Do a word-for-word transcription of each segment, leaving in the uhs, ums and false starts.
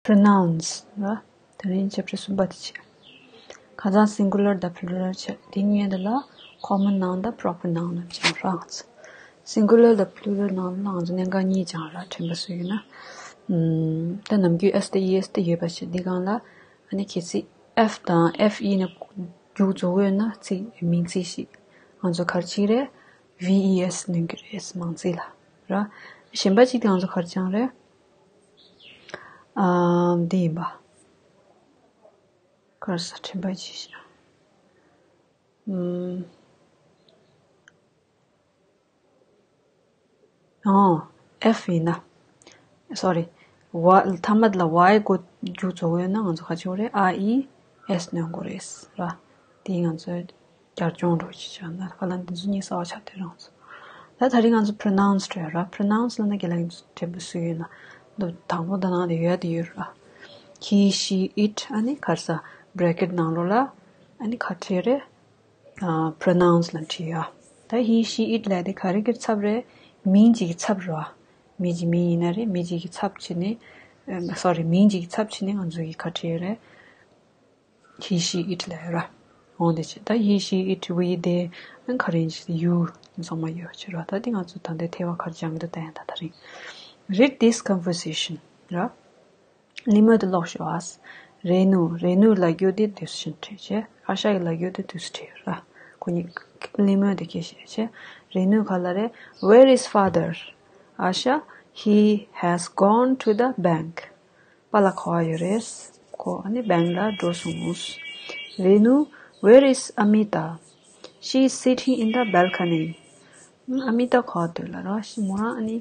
pronouns ར། དེ་རིང་ཆེ་ཕྲ་གསུམ་པ་དེ་བྱས། ཁ་སང་singular དང་plural བྱས། དེ་གཉིས་དེ་ལ་common noun དང་proper noun ལ་སྦྱངས་རང་ཚོ། singular དང་plural ནང་ལ་ང་ཚོ་གནད་འགག་གཉིས་སྦྱངས་ར། དྲན་པ་གསོས་ཡོད་ན། ཨམ། ད་ནམ་རྒྱུན་s དང་es དེ་ཡོད་པ་བྱས། འདི་སྒང་ལ་ཨ་ནི་གལ་སྲིད་f དང་fe ནས་མཇུག་རྫོགས་ཡོད་ན་ཚིག་མིང་ཚིག་ཞིག་ང་ཚོ་ག་རེ་བྱེད་རེད། ves སྣོན་གྱི་རེད། མང་ཚིག་ལ་ར། གཞན་པ་གཅིག་དེ་ང་ཚོ་ག་རེ་སྦྱངས་རེད། ཨམ། འདི་ཡིན་པ། གར་ས་ཁྲིམས་པ་ཅི་ཞིག་ཨམ། ཨོ། F ཡིན་ན། Sorry། ཐ་མ་ལ་Y འགོ་མཇུག་རྫོགས་ཡོད་ན་ང་ཚོ་ག་ཅི་རེད། I E S སྣོན་དགོས་རེད་ར། དེ་ང་ཚོས་བསྐྱར་སྦྱོང་འགྲོ་ཅི་བྱ་ན་ཧ་ལམ་འདི་ཚོ་གཉིས་གསར་བ་ཆགས་དེ་རང་ཚོ། ད་ད་རིང་ང་ཚོ་pronouns འགྲོ་ཡ་ར། pronouns ལ་ན་རྒན་ལགས་ཀྱིས་དྲན་པ་གསོས་ཡོད་ན། འདི་དང་པོ་ད་ནང་དེ་ཡོད་དེ་ཡོད་ར། He she it ཨ་ནི་གར་ས་bracket ནང་ལོགས་ལ་ཨ་ནི་ག་བྲིས་རེད། pronouns ལ་བྲིས་ཡ། ད་he she it ལབ་དེ་ག་རེ་གི་ཚབ་རེད། མིང་གཅིག་གི་ཚབ་རེད་བ། མི་གཅིག་མིང་ཡིན་ན་རེད། མི་གཅིག་གི་ཚབ་བྱས་ནས། Sorry། མིང་གཅིག་གི་ཚབ་བྱས་ནས་ང་ཚོ་གི་ག་བྲིས་རེད། He she it ལབ་ཡོད་ར། འོང་དེ་བྱས། ད་he she it we they ག་རེ་ཡིན་ཅི། you ཚང་མ་ཡོད་ཅི་ར། ད་དེ་ང་ཚོ་ད་འདི་ཐེ་བ་ག་རེ་སྦྱང་གི་འདུག་ད་ཡང་ད་ད་རིང་། Read this conversation ར། གླེང་མོལ་དེ་ཀློག་ཤོག་ཨ། རེ་ནུ། རེ་ནུ་ལབ་རྒྱུ་དེ་དུས་སུ་ཕྱིན་བྲིས་བྱས། ཨ་ཤ་གི་ལབ་རྒྱུ་དེ་དུས་སུ་བྲིས་ར། ཁོ་གཉིས་གླེང་མོལ་དེ་སྐད་བཤད་བྱས། རེ་ནུ་ག་ལབ་རེད། Where is father? ཨ་ཤ། He has gone to the bank. པཱ་ལགས་ག་པར་ཡོད་རེད། ཁོ་ཨ་ནི་bank ལ་འགྲོ་སོང་། རེ་ནུ། Where is Amita? She is sitting in the balcony. ཨ་མི་ཏཱ་ག་པར་འདུག་ལབ་ར། ཤི་མོ་རང་ཨ་ནི།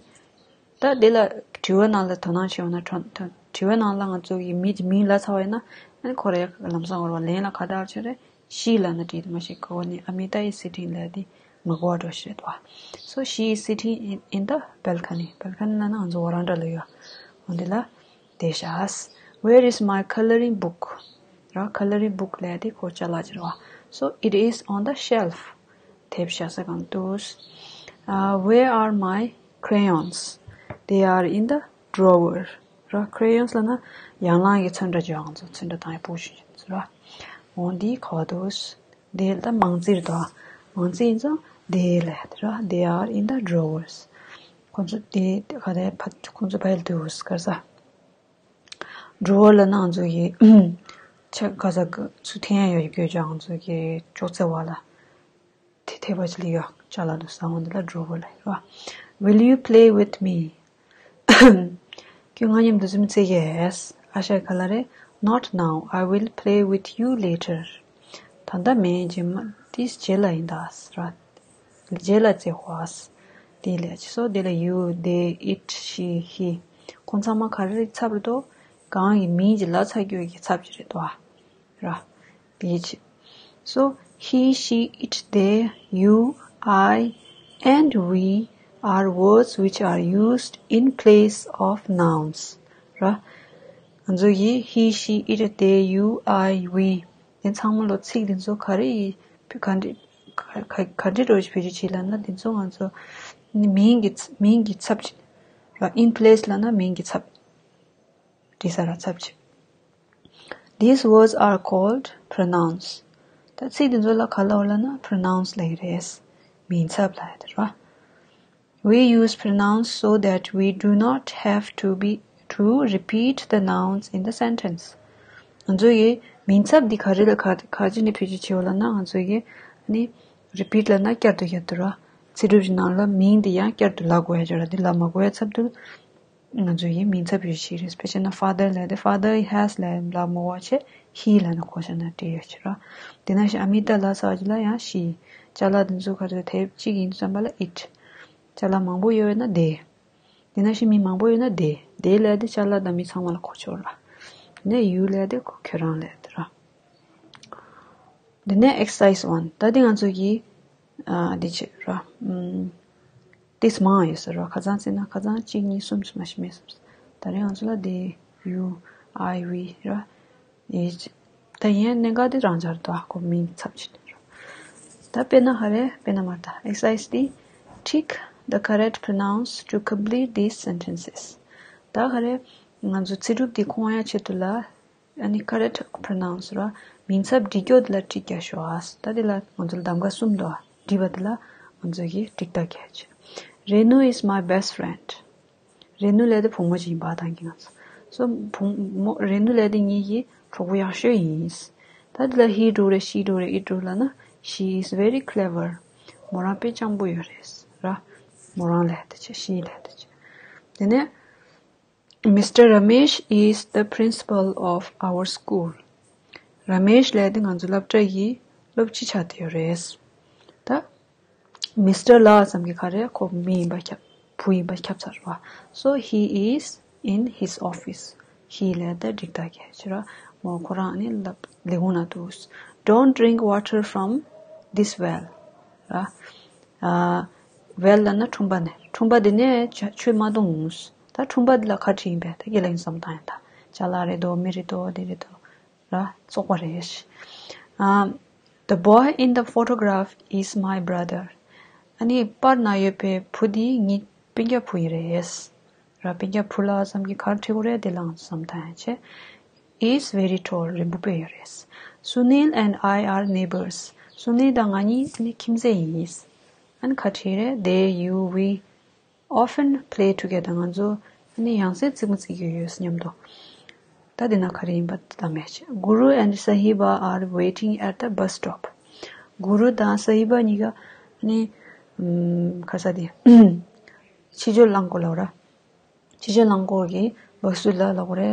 ད་དེ་ལ་དྲི་བ་ནང་ལ་དོ་སྣང་བྱས་ཡོང་ན་དྲི་བའི་ནང་ལ་ང་ཚོ་གི་མི་གི་མིང་ལབ་ཚར་བ་ཡིན་ན་ཨ་ནི་ཁོ་རང་ལམ་སང་བར་བ་ལན་ལ་ག་ལྟར་བྱས་རེད། She ལབ་ན་འགྲིག་འདུག་མ་གཞི་ཁོ་ནི་Amita is sitting ལབ་དེ་མ་གོ་བ་འགྲོ་ཞིག་རེད་དོ། So she is sitting in, in the balcony. Balcony ལབ་ན་ང་ཚོ་veranda ལ་ཡོད། འོ་འདི་ལ་བསྡད་ཤག Where is my coloring book? ར། coloring book ལབ་དེ་ཁོ་ཅ་ལག་ཅིག་རེད་བ། So it is on the shelf. དེབ་བཞག་ས་སྒང་དུ། Where are my crayons? They are in the drawer. ར། crayons ལབ་ན་ཡང་ལང་གི་ཚོན་ཁྲ་ཅིག་ཡོད། ང་ཚོ་ཚོན་ཁྲ་བཏང་ཡ་པོ་ཞིག་ཡིན་ཚོ་ར། འོ་འདི་ག་པར་འདུག་དེ་ལ་མང་ཚིག་རེད་དོ། མང་ཚིག་ཡིན་ཙང་དེ་ལབ་ཡ་དེ་ར། They are in the drawers. ཁོ་ཚོ་དེ་ག་རེ་ཕ་ཁོ་ཚོ་ཕ་ཡུལ་དུ་ག་རེ་ཟ། drawer ལབ་ན་ང་ཚོ་གི་ཆ་ག་ས་ག་ཚུར་འཐེན་ཡ་ཡོད་རྒྱུ་ཅང་ང་ཚོ་གི་ཅོག་ཙེ་བ་ལ་དེ་ཐེབས་པ་ཅིག་ལ་ཡོད་ཅ་ལག་འདུག་ས། འོ་འདི་ལ་drawer ལབ་ཡོད་ར། Will you play with me? ཁྱོད་ང་མཉམ་དུ་རྩེད་མོ་རྩེ་གི་ཨེ། ཨ་ཤ་ག་ལབ་རེད། Not now. I will play with you later. ད་ལྟ་མིན། རྗེས་མ་དེ་རྗེས་ལ་ཡིན་ད་ཟེར་ར། རྗེས་ལ་རྩེ་ཧོ་ཨ་ཟེར། དེ་ལས་ཅི་སོ་དེ་ལ་you, they, it, she, he ཁོང་ཚང་མ་ག་རེ་རེད་ཚབ་རེད་དོ། གང་གི་མིང་ཅིག་ལབ་ཚར་རྒྱུ་གི་ཚབ་ཅིག་རེད་དོ་ཨ། ར། དེའི་ཕྱིར། So, he, she, it, they, you, I, and we are words which are used in place of nouns. ར། ང་ཚོ་ཡི་he, she, it, they, you, I, we དེ་ཚང་མ་ལོ་ཚིག་དེ་ཚོ་ག་རེ་ཡི་ག་འདྲ་ག་ག་འདྲ་འགྲོ་ཞིག་བེད་སྤྱོད་བྱེད་ལབ་ན། དེ་ཚོ་ང་ཚོ་མིང་གི་མིང་གི་ཚབ་ཅིག་ར། in place ལབ་ན་མིང་གི་ཚབ། འདྲི་ས་ར་ཚབ་ཅིག These words are called pronouns. ད་ཚིག་འདི་ཚོ་ལ་ག་ལབ་ལབ་ན་pronouns ལབ་ཀྱི་རེད། མིང་ཚབ་ལབ་ཡ་དེ་རེད་བ། We use pronouns so that we do not have to be to repeat the nouns in the sentence. ང་ཚོ་ཡི་མིང་ཚབ་འདི་ག་རེ་ལ་ག་ག་ཅི་ནས་བེད་སྤྱོད་བྱེད་བ་ལབ་ན། ང་ཚོ་ཡི་ནི་repeat ལབ་ན་བསྐྱར་དུ་བསྐྱར་དུ་ར། ཚིག་གྲུབ་ཀྱི་ནང་ལ་མིང་འདི་ཡང་བསྐྱར་དུ་ལབ་དགོས་ཡ་ཅིག་ར། འདི་ལབ་མ་དགོས་ཡ་ཚབ་ཏུ། ང་ཚོ་ཡི་མིང་ཚབ་ཡོད་ཞིག་རེད། དཔེ་བྱས་ན་father ལབ་དེ་father has ལབ་ལབ་མ་དགོས་བྱས་he ལབ་ན་གོ་ཤ་ན་འགྲིག་ཡོད་ཅིག་ར། དེ་ནང་བཞིན་Amita ལབ་ས་ཅིག་ལ་ཡང་she། ཅ་ལག་འདི་ཚོ་ག་རེ་དེབ་གཅིག་ཡིན་དུས་ཙམ་པ་ལ་it། ཅ་ལག་མང་པོ་ཡོད་ན་they། དེ་ནང་བཞིན་མི་མང་པོ་ཡོད་ན་they། they ལབ་དེ་ཅ་ལག་དང་མི་ཚང་མ་ལ་གོ་ཆོག་ར། དེ་ནས་you ལབ་དེ་ཁོ་ཁྱོད་རང་ལབ་དེ་ར། དེ་ནས་exercise one ད་དེ་ང་ཚོ་གི་ཨ་འདི་བྱེད་ར། ཨམ། ཏིས་མང་ཡོད་ས་ར། ཁ་སང་བརྩིས་ན་ཁ་སང་གཅིག་གཉིས་གསུམ་ཙམ་མ་ཞིག་མེད་སོང་། ད་རེས་ང་ཚོ་ལ་they, you, I, we ར། ཡིས་ད་ཡིན་གནད་འགག་དེ་རང་འཇགས་རེད་དོ། ཨ་ཁོ་མིང་ཚབ་བྱེད་དེ་ར། ད་དཔེར་ན་ཧ་རེ་དཔེར་ན་མ་ད་exercise འདི། Tick the correct pronouns to complete these sentences. ད་ཧ་རེ། ང་ཚོ་ཚིག་གྲུབ་འདི་ཁོང་ཡ་ཆེད་དུ་ལ། ཨ་ནི་correct pronounce ར། མིང་ཚབ་འབྲི་རྒྱུ་འདི་ལ་ཊིག་རྒྱག་ཤོག་ཨ། ད་འདི་ལ་ང་ཚོ་ལ་གདམ་ག་གསུམ་འདུག་ཨ། འབྲི་བ་འདི་ལ་ང་ཚོ་གིས་ཊིག་རྒྱག་གི་ཡ་ཆེ། Renu is my best friend. རེ་ནུ་ལབ་དེ་བུ་མོ་ཅིག་ཡིན་པ་དང་གི་ང་ཚོ། སོ་བུ་མོ་རེ་ནུ་ལབ་དེ་ངེད་ཀྱི་གྲོགས་པོ་ཡག་ཤོས་ཡིན། ད་འདི་ལ་he འགྲོ་རེད་she འགྲོ་རེད་it འགྲོ་ལབ་ན། She is very clever. མོ་རང་དཔེ་སྤྱང་པོ་ཡོད་རེད་ར། མོ་རང་ལབ་དེ་བྱས་she ལབ་དེ་བྱས། དེ་ནས། Mister Ramesh is the principal of our school. ར་མེཤ་ལབ་དེ་ང་ཚོ་སློབ་གྲྭ་ཡི་སློབ་སྤྱི་ཆགས་བསྡད་ཡོད་རེད། ད། མིས་ཊར་ལབ་ཙམ་གྱིས་ག་རེ་ཁོ་མི་ཡིན་པ་ཁྱབ། བུ་ཡིན་པ་ཁྱབ་ཚར་བ། So he is in his office. He ལབ་དེ་འགྲིག་ཐག་གི་ཕྱིར་ར། མོ་ཁོ་རང་ནི་ལབ་ལས་ཁུངས་ན་འདུག Don't drink water from this well. ར། ཨ། well ལབ་ན་ཁྲོན་པ་ནས། ཁྲོན་པ་འདི་ནས་ཆ་ཆུ་མ་འཐུང་། ད་ཁྲོན་པ་འདི་ལ་ག་རེ་བྲིས་ཡིན་པས། ད་དགེ་ལགས་བསམ་བཏང་ཡིན་ད། ཅ་ལག་རེད་དོ་མི་རེད་དོ་འདི་རེད་དོ། ར། བཙོག་པ་རེད། ཨ། The boy in the photograph is my brother. ཨ་ནི་པར་ན་ཡོད་པའི་བུ་འདི་ངའི་སྤུན་ཀྱག་བུ་ཡིན་རེད། ར། སྤུན་ཀྱག་བུ་ལབ་ཙམ་གྱིས་ག་རེ་བྲིས་དགོས་རེད། དེ་ལའང་བསམ་བཏང་ཡ་བྱས། Is very tall. རིང་པོ་དཔེ་ཡོད་རེད། Sunil and I are neighbors. སུ་ནིལ་དང་ང་གཉིས་ཨ་ནི་ཁྱིམ་མཚེས་ཡིན། ཨ་ནི་ག་རེ་བྲིས་རེད། They, you, we often play together. ང་ཚོ་ཨ་ནི་ཡང་སེ་རྩེད་མོ་རྩེ་གི་ཡོད་མཉམ་དུ། ད་འདི་ན་ག་རེ་ཡིན་པ་ད་མེད་ཆེ། Guru and Sahiba are waiting at the bus stop. གུ་རུ་དང་ས་ཧི་བ་གཉིས་ཀ་ཨ་ནི་ཨམ་ག་ས་དེ་ཕྱི་ཕྱོགས་རླངས་འཁོར་ལ་འོ་ར། ཕྱི་ཕྱོགས་རླངས་འཁོར་གྱི་སྦག་སུ་ལ་ལ་གོ་རེ་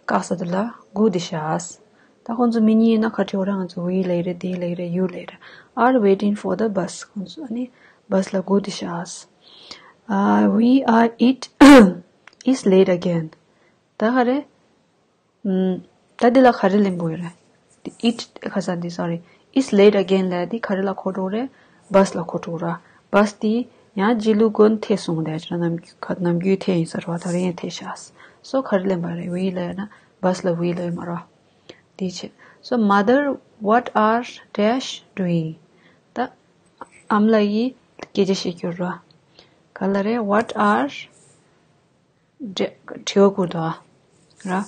བཀག་ས་དེ་ལ་སྒུག་བསྡད་ཤག་ད་ཁོང་ཚོ་མི་གཉིས་ཡིན་ན་ག་རེ་འོ་ར། ང་ཚོ་we ལབ་རེད། they ལབ་རེད། you ལབ་རེད། Are waiting for the bus. ཁོང་ཚོ་ཨ་ནི་བྷ་སི་ལ་སྒུག་བསྡད་ཤག་ཨ། We are it is late again. ད་ག་རེ། ཨམ། ད་འདི་ལ་ག་རེ་ལེན་དགོས་ཡོད་རེད། It ག་ས་འདི་sorry, it's late again ལབ་དེ་ག་རེ་ལ་གོ་འགྲོ་རེད། བྷ་སི་ལ་གོ་འགྲོ་ར། བྷ་སི་དེ་ཡང་རྗེས་ལུས་མགོ་ཐེ་སོང་། དེ་ནམ་རྒྱུན་ཐེ་ཡིན་ས་རེད་བ། ད་རེས་ཡང་ཐེ་ཤག So ག་རེ་ལེན་པ་རེད། we ལབ་ན་བྷ་སི་ལ་we ལབ་ཡོད་མ་རེད་བ། དེ་བྱས། So mother, what are dash doing? ད་ཨ་མ་ལགས་ཀྱིས་སྐད་ཆ་བཤད་རྒྱུ་རེད་བ། ག་ལ་རེད། What are དྲི་བ་བསྐུར་འདུག་ཨ། ར།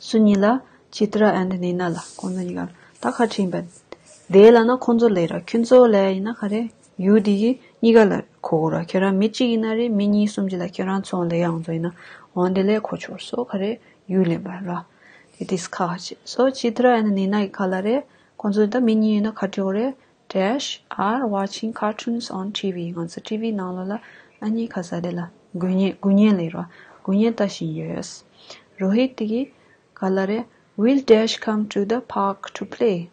སུ་གཉིས་ལ། Chitra and Nina ལ། ཁོང་ཚོ་གཉིས་ཀ་ལ། ད་ག་རེ་བྲིས་ཡིན་པ། དེ་ལབ་ན་ཁོང་ཚོ་ལབ་ར། ཁྱོད་ཚོ་ལབ་ཡིན་ན་ག་རེ། you དེ་གི་གཉིས་ཀ་ལ་གོ་དགོས་ར། ཁྱོད་རང་མི་གཅིག་ཡིན་ན་རེད། མི་གཉིས་གསུམ་གཅིག་ལ་ཁྱོད་རང་ཚོ་ལབ་ཡོང་ཚོ་ཡིན་ན་འོང་དེ་ལས་གོ་ཆོག So ག་རེ། you ལབ་པ་ར། དེ་དེས་ཁ་ཆེ། So Chitra and Nina གི་ཁ་ལ་རེད། ཁོང་ཚོ་ད་མི་གཉིས་ཡིན་ན་ག་རེ་བྲིས་དགོས་རེད། Dash are watching cartoons on T V. ང་ཚོ་ཊི་ཝི་ནང་ལོགས་ལ་ཨ་ནི་ག་ས་དེ་ལ་དགུན་ཉལ་དགུན་ཉལ་ལས་རོ། དགུན་ཉལ་ལྟ་བཞིན་ཡོད། Rohit དེ་གི་ག་ལ་རེད། Will Dash come to the park to play?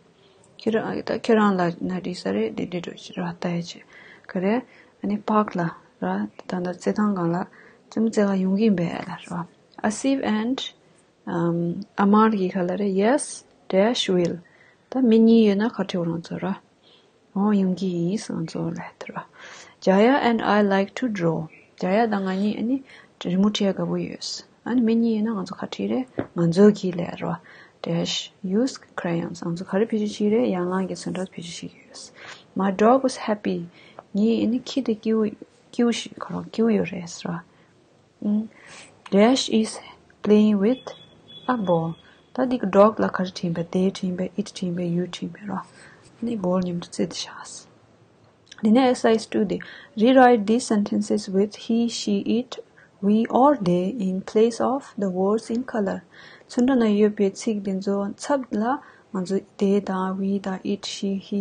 ཁྱོད་རང་ད་ཁྱོད་རང་ལ་ན་འདྲི་ས་རེད། དེ་འདྲི་འགྲོ་ཅི་ར་ལྟ་ཡ་ཆེ། ག་རེད། ཨ་ནི་park ལ་ར་ད་ལྟ་རྩེད་ཐང་སྒང་ལ་རྩེད་མོ་རྩེ་ག་ཡོང་གི་ཡིན་པས་ལ་རོ། Asif and ཨམ། ཨ་མར་གྱི་ཁ་ལ་རེད། Yes, Dash will. ད་མི་གཉིས་ཡོད་ན་ག་རེ་བྲིས་དགོས་རང་ཚོ་ར། འོ་ཡོང་གི་ཡིན་ང་ཚོ་ལབ་དེ་ར། Jaya and I like to draw. Jaya དང་ང་གཉིས་ཨ་ནི་རི་མོ་བྲིས་ཡ་དགའ་པོ་ཡོད། ཨ་ནི་མི་གཉིས་ཡོད་ན་ང་ཚོ་ག་རེ་བྲིས་རེད། ང་ཚོ་གིས་ལབ་ར། Dash use crayons. ང་ཚོ་ག་རེ་བེད་སྤྱོད་བྱེད་ཀྱི་རེད། ཡང་ལང་གི་ཚོན་ཁྲ་བེད་སྤྱོད་བྱེད་ཀྱི་ཡོད། My dog was happy. ངའི་ཨ་ནི་ཁྱི་དེ་སྐྱིད་པོ་སྐྱིད་པོ་ཞིག་ཁོ་རང་སྐྱིད་པོ་ཡོད་རེད་ཟེར་བ། ཨུམ། Dash is playing with a ball. ད་འདི་གི་dog ལ་ག་རེ་བྲིས་པས། they བྲིས་པས། it བྲིས་པས། you བྲིས་པས་རོ། ནི་ball མཉམ་དུ་རྩེད་དེ་ཤག་དེ་ནས་exercise two དེ། Rewrite these sentences with he, she, it, we or they in place of the words in color. ཚོན་ཁྲ་ན་ཡོད་པའི་ཚིག་འདི་ཚོ་ཚབ་ལ་ང་ཚོ་they དང་we དང་it, she, he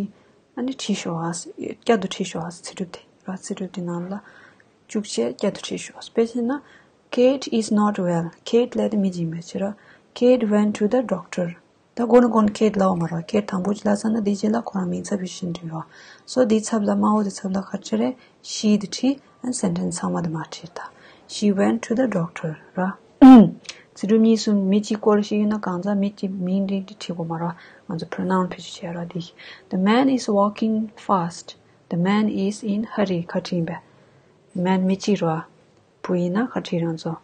ཨ་ནི་བྲིས་ཤོག་ཨ། བསྐྱར་དུ་བྲིས་ཤོག་ཨ། ཚིག་གྲུབ་དེ་ར། ཚིག་གྲུབ་དེ་ནང་ལ་བཅུག་བྱས་བསྐྱར་དུ་བྲིས་ཤོག་དཔེ་བྱས་ན། Kate is not well. Kate ལབ་དེ་མི་གཅིག་མེད་ཅེ་ར། Kate went to the doctor. ད་གོ་ནི་གོ་ནི་Kate ལབ་མ་ར། Kate དང་པོ་ཅིག་ལབ་ཚར་ན་དེའི་རྗེས་ལ་ཁོ་རང་མིང་ཚབ་བེད་སྤྱོད་བྱེད་འདུག་ཡོ། So དེའི་ཚབ་ལ་དམར་པོ་དེ་ཚབ་ལ་ག་རེ་རེད། She དེ་བྲིས། ཨ་ནི་sentence ཚང་མ་དེ་མར་བྲིས་ད། She went to the doctor ར། ཚིག་གྲུབ་གཉིས་གསུམ་མི་གཅིག་སྐོར་ཞིག་ཡིན་ན་གང་ཟག་མི་གཅིག་མིང་འདི་འདི་བྲིས་དགོས་མ་ར། ང་ཚོ་pronoun བེད་སྤྱོད་བྱས་ར་འདི། The man is walking fast. The man is in hurry. ག་བྲིས་པས། Man མི་གཅིག་ར། བུ་ཡིན་ན་ག་བྲིས་རང་ཚོ།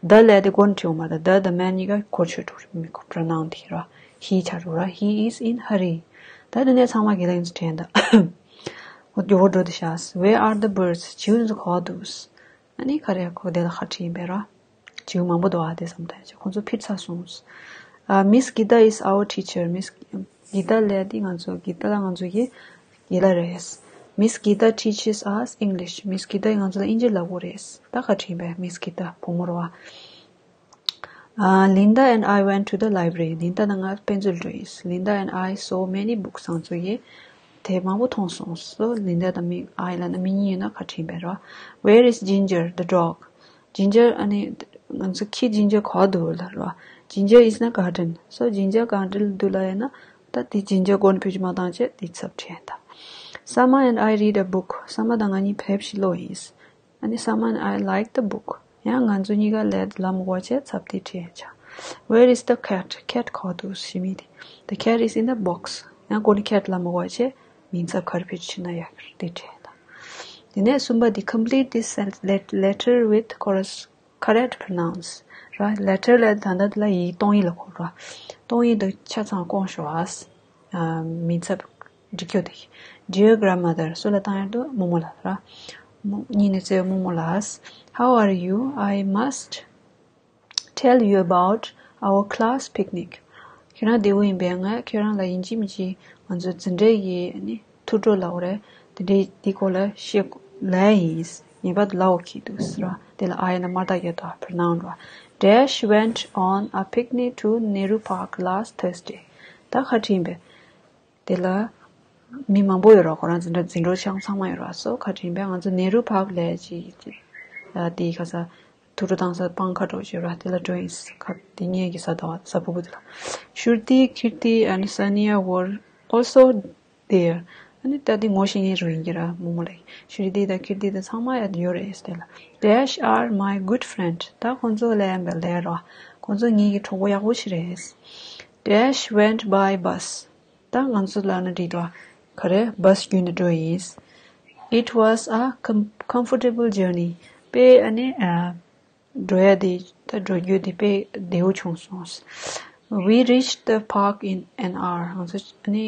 The ལབ་དེ་གོ་ནི་བྲིས་དགོས་མ་ར། The, the man གཉིས་ཀ་གོ་ཆོད་འགྲོ་མི་གོ་pronoun དེ་ར། He ཆགས་འགྲོ་ར། He is in hurry. ད་དེ་ནས་ཚང་མ་དགེ་ལགས་ཚོ་དྲན་ད། འོ་འགྱོ་བོ་འགྲོ་དེ་ཤག Where are the birds? བྱིའུ་ཚོ་ག་བ་འདུག་ཨ་ནི་ག་རེ་གོ་དེ་ལ་ག་བྲིས་ཡིན་པས་ར། བྲིས་མང་པོ་འདུག་ཨ། དེ་བསམ་ད་ཡ་ཁོང་ཚོ་ཕྱིར་ཚར་སོང་། ཨ། Miss Gita is our teacher. Miss Gita ལབ་དེ་ང་ཚོ་Gita ལ་ང་ཚོ་གི་དགེ་ལགས་རེད། Miss Gita teaches us English. Miss Gita ཡིས་ང་ཚོ་ལ་དབྱིན་ཇི་བསླབ་ཀྱི་རེད། ད་ག་དྲིས་པས། Miss Gita བུ་མོ་རེད་བ། Uh, Linda and I went to the library. Linda དང་ང་དཔེ་མཛོད་འགྲོ་ཡིན། Linda and I saw many books. ང་ཚོ་ཡིས་དེབ་མང་པོ་མཐོང་སོང་། So Linda དང་མི་I ལབ་ན་མི་གཉིས་ཡིན་ན་ག་དྲིས་པས་རེད་བ། Where is Ginger, the dog? Ginger ཨ་ནི་ང་ཚོ་ཁྱི་Ginger ག་པར་འདུག་ལབ་རེད་བ། Ginger is in the garden. So Ginger garden ལ་འདུག་ལབ་ཡིན་ན་ད་དེ་Ginger མགོ་ནས་བོད་ཀྱི་མ་བཏང་བྱས་དེ་ཚབ་བྲིས་ཡིན་ད། Sama and I read a book. Sama དང་ང་གཉིས་དེབ་ཞིག་ཀློག་ཡིན། ཨ་ནི་Sama and I like the book. ཡང་ང་ཚོ་གཉིས་ཀ་ལབ་ལབ་མི་དགོས་བྱས་ཚབ་དེ་བྲིས་ཡིན་ཆ། Where is the cat? Cat ག་པར་འདུག་ཞེས་མི་དེ། The cat is in the box. ཡང་མགོ་ནས་cat ལབ་མི་དགོས་བྱས་མིང་ཚབ་ག་རེ་བེད་སྤྱོད་བྱེད་ན་ཡག་གི་རེད་དེ་བྲིས་ཡིན་ད། དེ་ནས་གསུམ་པ་དེ། Complete this sent- let- letter with corres- correct pronouns. ར། Letter ལབ་ད་ལྟ་དེ་ལ་ཡིག་གཏོང་ཡིག་ལ་གོ་ར། གཏོང་ཡིག་དེ་ཆ་ཚང་བསྐོང་ཤོག་ཨ། ཨ། མིང་ཚབ་འབྲི་རྒྱུ་དེ། Dear grandmother སུ་ལ་བཏང་ཡག་འདུག་རྨོ་མོ་ལ་ར། རྨོ- སྙིང་ནས་བརྩེ་བའི་རྨོ་མོ་ལགས། How are you? I must tell you about our class picnic. ཁྱེད་རང་བདེ་པོ་ཡིན་པས། ང་ཁྱེད་རང་ལ་ཡིན་གཅིག་མིན་གཅིག་ང་ཚོ་འཛིན་གྲྭའི་ཨ་ནི་ཐུགས་སྤྲོ་ལབ་དགོས་རེད། དེ་འདྲའི་འདི་སྐོར་ལ་བཤད་དགོས་ལབ་ཡིན། ངེས་པར་དུ་ལབ་དགོས་ཀྱི་འདུག་ཟེར་བ། དེ་ལ་I ཡིན་ན་དམར་རྟགས་བརྒྱབ་འདུག pronoun ར། Dash went on a picnic to Nehru Park last Thursday. ད་ག་དྲིས་ཡིན་པས། དེ་ལ་མི་མང་པོ་ཡོད་རེད། ཁོ་རང་འཛིན་གྲྭ་འཛིན་གྲོགས་ཆང་ཚང་མ་ཡོད་རེད། So ག་དྲིས་ཡིན་པས། ང་ཚོ་Nehru Park ལབ་ཅིག་ཅིག་ཨ། དེ་ག་ས་ཐུགས་སྤྲོ་བཏང་ས་སྤང་ཁ་འགྲོ་ཅིག་ཡོད་རེད། དེ་ལ་འགྲོ་ཡིན། ཁ་དེ་ཉལ་གྱི་ས་དང་གཟའ་ཕུར་བུ་དེ་ལ། Shruti, Kirti and Sania were also there. ཨ་ནི་ད་དེ་ངོ་ཤེས་མཁན་རུ་ཡིན་གྱི་ར། རྨོ་མོ་ལགས། Shruti དང་Kirti དང་ཚང་མ་ཡ་ཡོད་རེད་དེ་ལ། Dash are my good friend. ད་ཁོང་ཚོ་ལབ་པ་ལབ་ར། ཁོང་ཚོ་ངེད་ཀྱི་གྲོགས་པོ་ཡག་པོ་ཞིག་རེད། Dash went by bus. ད་ང་ཚོ་ལབ་ན་འགྲིག་འདུག་ག་རེ། བྷ་སི་བརྒྱུད་ནས་འགྲོ་ཡིན། It was a com- comfortable journey. དཔེ་ཨ་ནི་ཨ། འགྲོ་ཡ་དེ་ད་འགྲོ་རྒྱུ་དེ་དཔེ་བདེ་པོ་བྱུང་སོང་། We reached the park in an hour. ང་ཚོ་ཨ་ནི་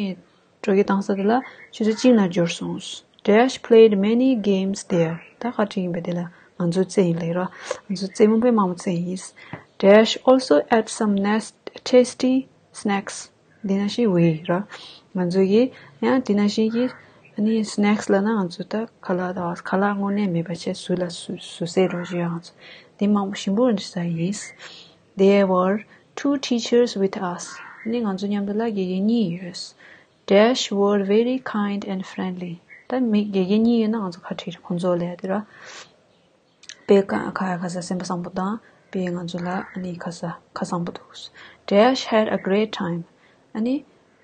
འགྲོ་སྐྱོད་བཏང་ས་དེ་ལ་ཆུ་ཚོད་གཅིག་ནང་འབྱོར་སོང་། Dash played many games there. ད་ག་དྲིས་ཡིན་པས། དེ་ལ་ང་ཚོ་རྩེད་ཡིན་ལབ་ར། ང་ཚོ་རྩེད་མོ་དཔེ་མང་པོ་རྩེད་ཡིན། Dash also ate some nas- tasty snacks. འདི་ནང་བཞིན་we ར། ང་ཚོ་གིས་ཡང་འདི་ནང་བཞིན་གྱི་ཨ་ནི་snacks ལབ་ན་ང་ཚོ་ད་ཁ་ལག་དང་ཁ་ལག་དངོས་གནས་མེད་པ་བྱས་ཟུར་ལ་ཟུར་ཟུར་ཟས་འདྲ་ཞིག་ཡང་ང་ཚོ་འདི་མང་པོ་ཞིམ་པོ་འདྲ་ཟ་ཡིན། There were two teachers with us. ཨ་ནི་ང་ཚོ་མཉམ་དུ་ལ་དགེ་རྒན་གཉིས་ཡོད། Dash were very kind and friendly. ད་མི་དགེ་རྒན་གཉིས་ཡོད་ན་ང་ཚོ་ག་དྲིས་རེད། ཁོང་ཚོ་ལབ་ཡ་དེ་ར། དཔེ་ཁ་ཁ་ཡ་ཁ་ས་སེམས་པ་བཟང་པོ་དང་དཔེ་ང་ཚོ་ལ་ཨ་ནི་ཁ་ས་ཁ་བཟང་པོ་འདུག Dash had a great time. ཨ་ནི་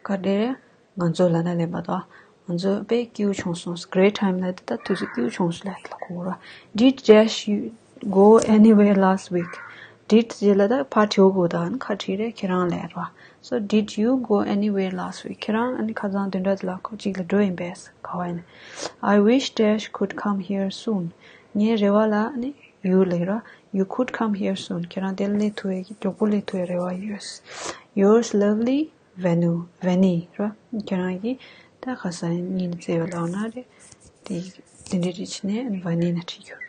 ག་རེ་རེད། ང་ཚོ་ལབ་ན་ལེན་པ་དང་ང་ཚོ་དཔེ་སྐྱིད་པོ་བྱུང་སོང་། Great time ལབ་དེ་ད་དུས་ཚོད་སྐྱིད་པོ་བྱུང་སོང་ལབ་ལ་གོ་ར། Did Dash you go anywhere last week? Did ཟེར་ལ་ད་ཕར་དྲི་བ་གོ་དང་ཁ་དྲིས་རེད། ཁྱེད་རང་ལབ་ར། So did you go anywhere last week? ཁྱེད་རང་ཨ་ནི་ཁ་སང་བདུན་ཕྲག་དེ་ལ་ཁོ་གཅིག་ལ་འགྲོ་ཡིན་པས། ག་བ་ཡིན། I wish Dash could come here soon. ངའི་རེ་བ་ལ་ཨ་ནི་you ལབ་ར། You could come here soon. ཁྱེད་རང་དེ་ལ་སླེབས་ཐུབ་པའི་མགྱོགས་པོ་སླེབས་ཐུབ་པའི་རེ་བ་ཡོད། Yours lovely, Vanu. Vani ར། ཁྱེད་རང་གི་ད་ག་ས་སྙིང་བརྩེ་བའི་ལག་ན་རེད། དེ་དེ་འདྲའི་རིགས་ནས་Vani ན་བྲིས་རྒྱུ།